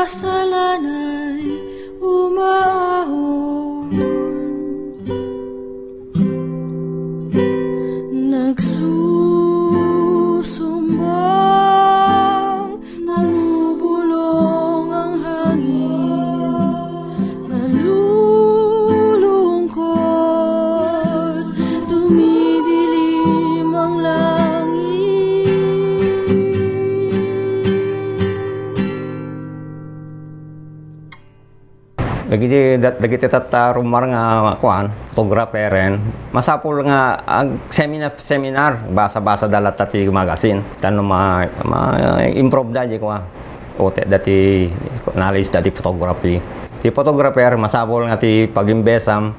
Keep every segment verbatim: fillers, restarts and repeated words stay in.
Salanay umaahon, nagsusumbang, namubulong ang hangin, nalulungkot, dumidilim ang langit. Dagiti, dat-, dagiti tatta rummuar nga, kuan, photographer, masapul nga ag-seminar, seminar, basa-basada latta ti magazine. Tapno ma-, ma-improve da, di kuan. Utekda ti knowledge da ti photography. Ti photographer, masapul nga ti pag-imbesam,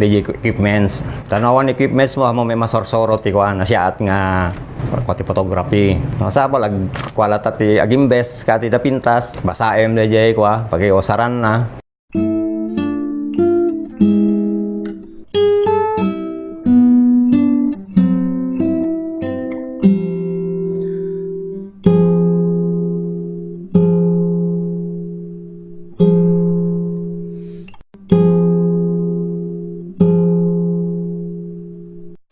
di equipments. Tapno awan equipments mo, ammom met masursuro ti kuan, nasiaat nga kuan ti photography. Masapul, ag-, kuan latta ti ag-imbes, ket ti da pintas, basaem daydiay kuan, pakiusaranna.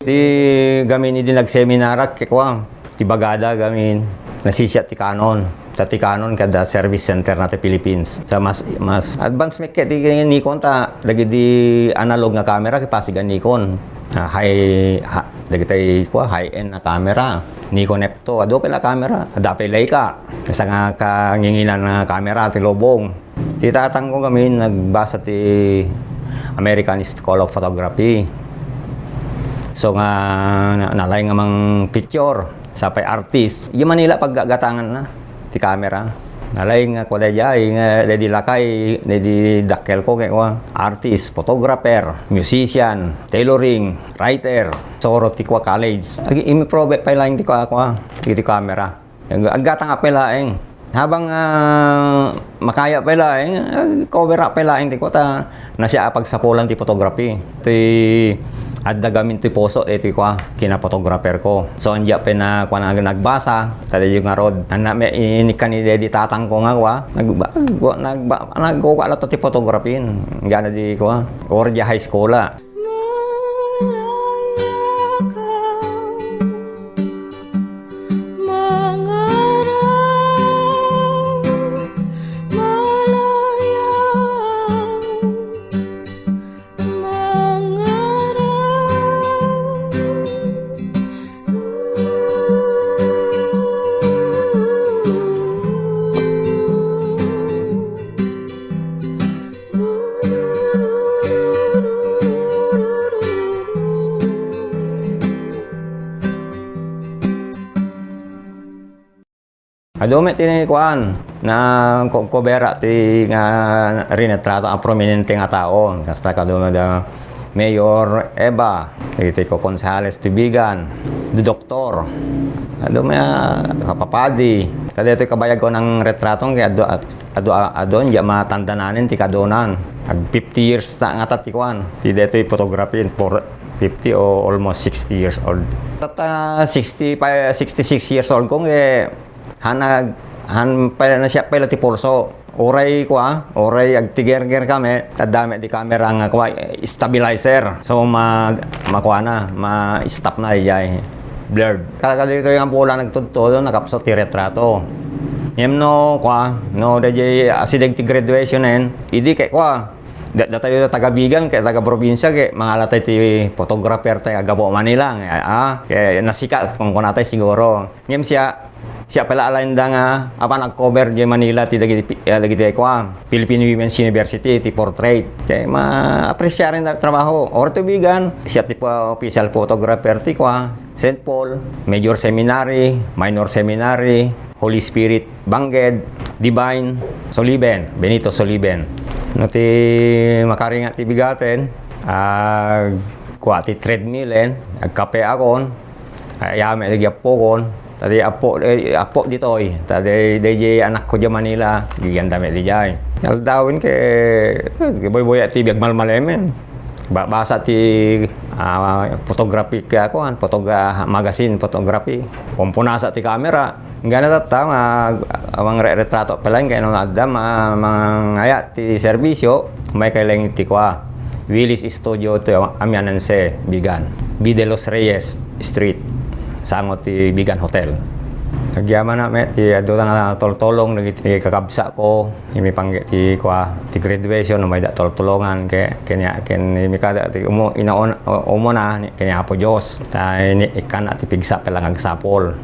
Ti gamin idi nagseminarak, kua, ti bagada gamin, nasisiat ti Canon. Ta ti Canon kada service center na ti Philippines. Sa mas, mas advance met ket ti Nikon ta dagiti analog nga camera, kipasigan Nikon. Ah, high, ha-, dagiti, kua, high-end na camera. Nikon F two, adu pay la camera. Adda pay Leica. Sa nga kanginginan nga camera, ti lubong. Ti tatangko gamin, nagbasa ti American School of Photography. So nga, na-, nalaing nga mangpicture, sapay artist. Idiay Manila, paggagatanganna ti camera. Nalaing nga kua daydiay, nga daydi lakay, daydi dakkelko, nga kua, artist, photographer, musician, tailoring, writer, suro ti kua college. Ag-, improve pay laeng ti kua, kua, ti camera. Ag-, aggatang pay laeng. Habang, ah, makaya pay laeng, ah, cover up pay laeng ti kua ta nasiak a pagsapulan ti photography. Ti adda gamin ti puso, eh, ti kua, kina-photographer ko. So, ania pay na, kua, nag-, nagbasa, ta daydi ngarud. Anna, may inikkan ni daydi tatangko nga kua, nagba-, nagba-, nagkukua latta ti photography. Gana di kua, or di high school, ah. Malaya ka, mangarap, malaya, mangarap. Adu met ti kuan, na ko-, kobera ti nga rinetrato a prominente nga tao. Kasta kadua da Mayor Eva, dagiti ko-, konsehales ti Vigan, di doktor. Adu met, ah, kapapadi. Kada ito'y kabayag ko ng retrato, kaya adu, adu, adu, adu, matandananin ti kadunan. Ag fifty years ta nga ta ti kuan. Ti detoy photography for fifty o almost sixty years old. Tata sixty-five, sixty-six years old kong, eh, han nag-, han pay la, nasiak pay la ti pulso. Uray kua, uray agtigerger kami, adda met di camera nga kua, stabilizer. So, ma-, makuana, ma-stop na, ijay. Blurred. Kada ditoy nga bola nagtudtod, nakapsut ti retrato. Ngem no, kua, no, dayjay asideg ti graduation en, idi kay kua, da-, datayo taga Vigan, kay taga probinsya, kay mangala tay ti photographer tay a gapu Manila, nga, ah, kay nasika, kung kunatay siguro. Ngem siya, siya pala alain da nga, apan nag-cover di Manila, ti dagiti, eh, dagiti, kua, Philippine Women's University, ti portrait. Kay ma-appreciaren da trabaho. Or ti Vigan, siya ti pa-, official photographer ti, kua, Saint Paul, Major Seminary, Minor Seminary, Holy Spirit, Bangked, Divine, Soliven, Benito Soliven. No ti makaringat ti bigaten, ag-, kua ti treadmill en, agkape akon, ay, ame, lagi apokon, ta di apo, eh, apo ditoy, ta di, di, di anak ko di Manila, gigan dami di jay. Aldawen ke, eh, boy-boy at ti biag malmalemen. Ba-, basa ti, ah, photography kaya kuan, photog-, ah, magazine photography. Umpunasa ti camera. Gana tatta, mag-, mangre-retrato pa lang, kaya nung adda, ma-, mangayat ti serbisyo, may kailang ti kua. Willis Studio to, Amianense, Bigan. B. de los Reyes Street, sango ti Bigan Hotel. Agyaman na, me, ti adu nga toltolong, dagiti kakabsa ko, imi pangge ti kua, ti graduation, no, mayda toltolongan, ke, kenya, ken, imi kada, ti umu-, inaon-, umuna, ni, kenya Apo Dios. Ta, ni, ikkan, ti pigsa, pala nga agsapol.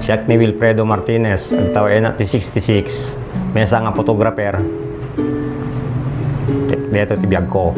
Siak ni Wilfredo Martinez, agtawen ti sixty-six, maysa nga photographer. Daytoy ti biagko.